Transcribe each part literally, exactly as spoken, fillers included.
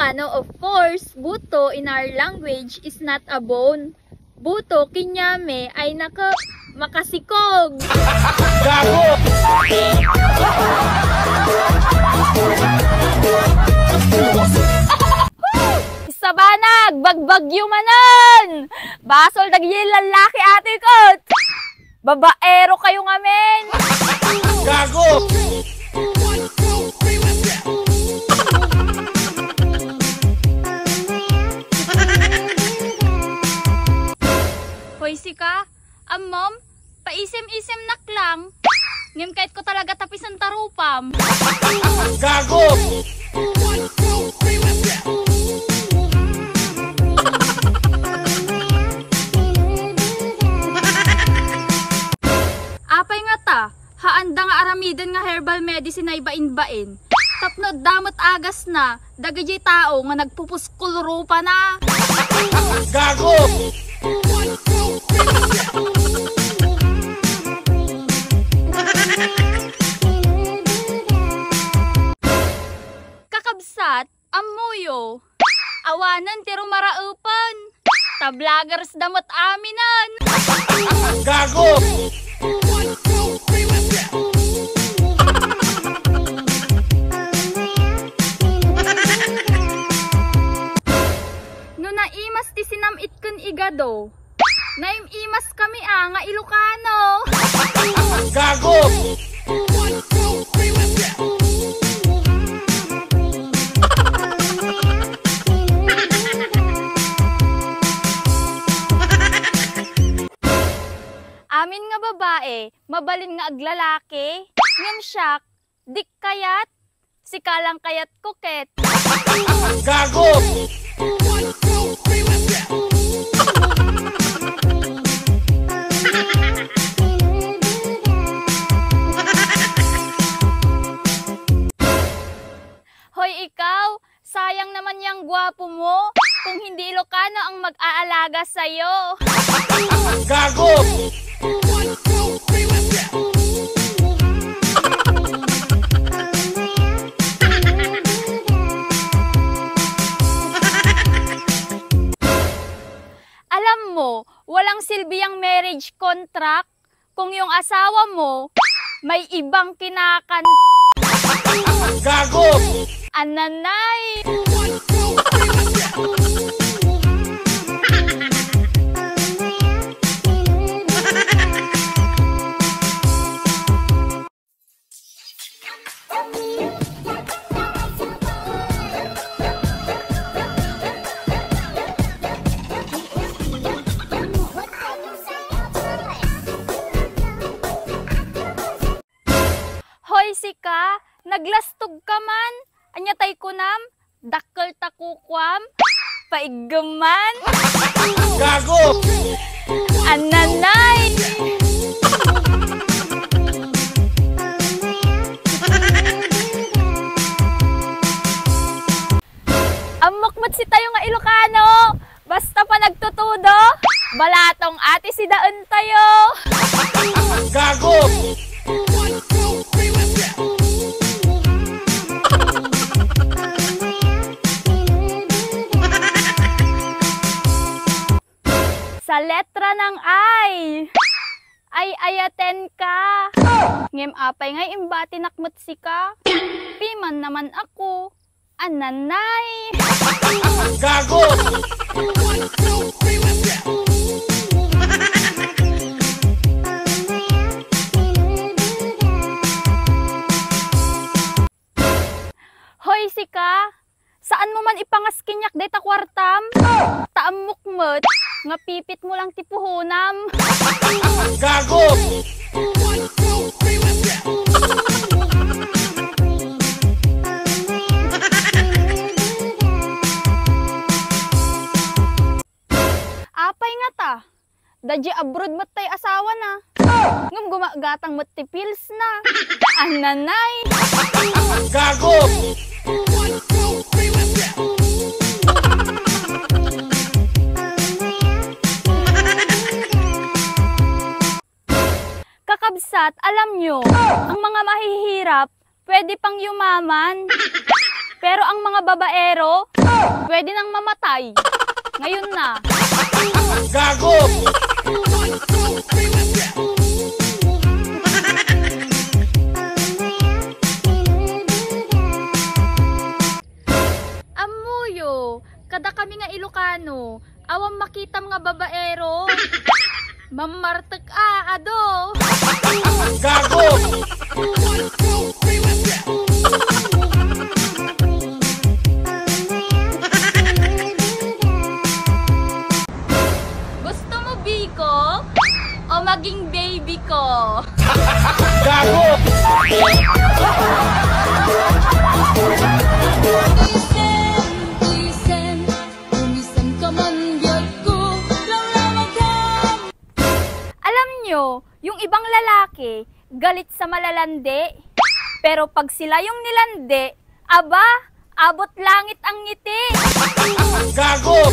Ano, of course, buto in our language is not a bone. Buto, kinyame, ay naka, makasikog. Gago! Sabanag, bagbagyo manen! Basol dagiti lallaki, Ate Kot! Babaero kayo ngamin! Gago! Hoy, sika, ammom, paisim-isimnak lang. Ngem kayatko talaga tapisen ta rupam. Gago! Apay ngata, haanda nga aramiden nga herbal medicine ay bain-bain. Tapno adda met agasna, dagiti tao nga nagpupuskol rupana. Gago! Kakabsat, ammoyo. Awanen ti rumaraepen. Ta vloggers da met aminen. Gago! No naimas ti sinam-it ken igado, naim-imas kami a nga Ilocano. Gago! Amin nga babae, mabalin nga aglalaki, ngem siak, di kayat, sika lang kayatko ket. Gago! Hoy ikaw, sayang naman yang guwapo mo kung hindi Ilocano ang mag-aalaga sa'yo. Gago! Alam mo, walang silbi ang marriage contract kung yung asawa mo may ibang kinakan. Gago! Ananay! Hoy, sika, naglastog ka man. Ania tay kunam? Dakkel ta kukuam? Paiggeman? Gago! Ananay! Ammok met sitayo nga Ilocano. Basta panagtutudo, balatong ati sidaentayo. Gago! Sa letra ng I, ay ayaten ka. Ngem apay nga imbatinak met sika? Piman naman ako. Ananay! Gago! Hoy, sika! Saan mo man ipangas kaniak dayta kuartam? Ta ammok met nga pipit mo lang ti puhonam. Gago! Apay ngata? Daydiay abroad met tay asawana. Ngem gumagatang met ti pills na. Ananay! Gago! Kakabsat, alam nyo, ang mga mahihirap, pwede pang yumaman. Pero ang mga Babaero, pwede nang mamatay. Ngayon na. Gago! Ammoyo, kada kami nga Ilocano, awan makitam nga babaero. Mammartek a, ado. Gago! Gusto mo biko? O maging baby ko? Gago! Alam nyo, yung ibang lalaki, galit sa malalandi. Pero pag sila yung nilandi, aba, abot langit ang ngiti. Gago!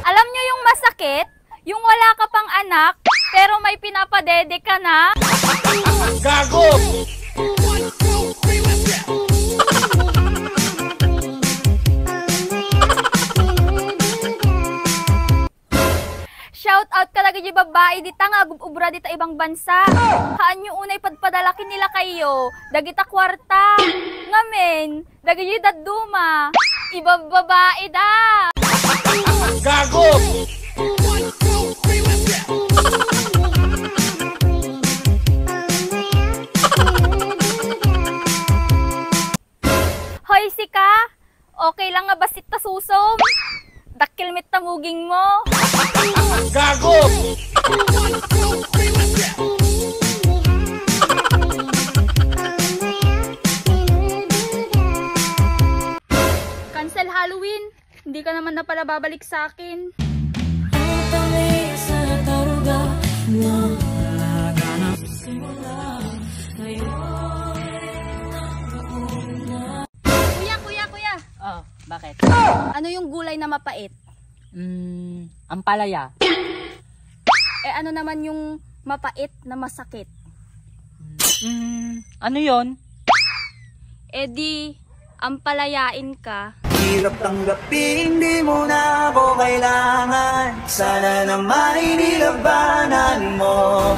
Alam nyo yung masakit? Yung wala ka pang anak, pero may pinapadede ka na? Gago! Shout out ka dagiti babai dita nga agub-ubra dita ibang bansa. Haan nyo unay padpadala ken ni lakayyo dagita kuarta. Ngamin, dagiti dadduma, ibabbabai da. Gago! Hoy, sika! Okay lang nga bassit ta susom. Dakkel met ta muging mo. Gago! Cancel Halloween. Hindi ka naman na pala babalik sa akin. Kuya, kuya, kuya. Oh, bakit? Ano yung gulay na mapait? Mm, ampalaya. Eh, ano naman yung mapait na masakit? Mm, ano yon? Eh di, ampalayain ka. Hirap tanggapin, di mo na ako kailangan. Sana naman inilabanan mo.